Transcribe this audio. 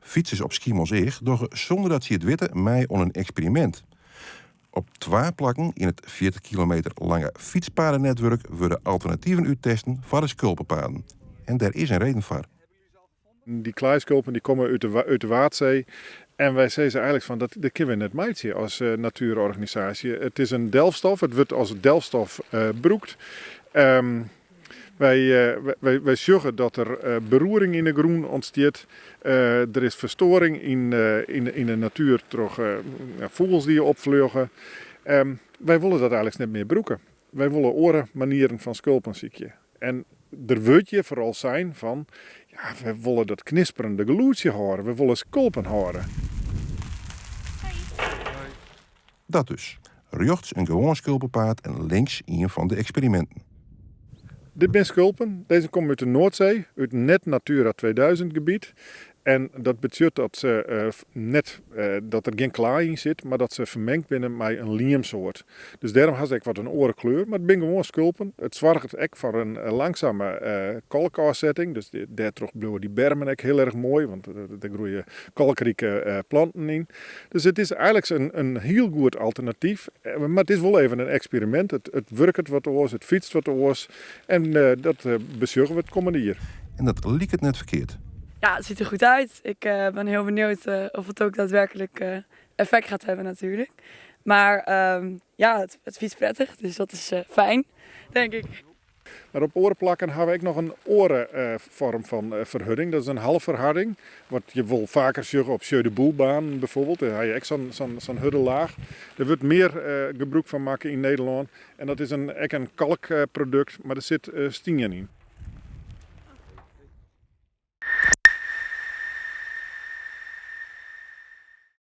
Fytsers op Skiermûntseach dogge sûnder dat sy it witte mei oan in eksperimint. Op twa plakken yn it 40 kilometer lange fytspadenetwurk wurde alternativen úttesten foar de skulpepaden. En dêr is in reden foar. Dy klaaikulpen dy komme út de Waadsee en wy sizze eigenlik fan dat dat kinne wy net meitsje as natuerorganisaasje. It is in delfstof, it wurdt as delfstof brûkt. Wy sjogge dat der beroering yn de grûn ûntstiet. Der is ferstoaring yn de natuer troch fûgels dy't opfljogge. Wy wolle dat eigenlik net mear brûke. Wy wolle oare manieren fan skulpen sykje. En der wurdt hjir foaral sein fan, ja, wy wolle dat knisperende gelûdsje hâlde, wy wolle skulpen hâlde. Dat dus. Rjochts in gewoan skulpepaad en links ien fan de eksperiminten. Dit binne skulpen. Dizze komme út de Noardsee, út net Natura 2000 gebiet. En dat betsjut dat se net dat der gjin klaai yn sit, mar dat se fermengd binne mei in liemsoart. Dus dêrom ha se ek wat in oare kleur, mar it binne gewoan skulpen. It soarget ek foar in langsame kalkôfsetting, dus dêrtroch bliuwe dy bermen ek hiel erch moai, want der groeie kalkrike planten yn. Dus it is eigenlik in hiel goed alternatyf, mar it is wol even in eksperimint. It wurket wat oars, it fytst wat oars en dat besjogge we it kommende jier. En dat liket net ferkeard. Ja, het ziet er goed uit. Ik ben heel benieuwd of het ook daadwerkelijk effect gaat hebben natuurlijk. Maar ja, het fietst prettig, dus dat is fijn, denk ik. Mar op oare plakken hawwe we ek noch in oare foarm fan ferhurding. Dat is in halfferharding, wat je wol faker sjogge op jeu de boulebanen bijvoorbeeld. Dêr ha je ek sa'n hurde laach. Der wurdt mear gebrûk fan makke yn Nederlân. En dat is ek in kalkprodukt, mar der sit stien yn.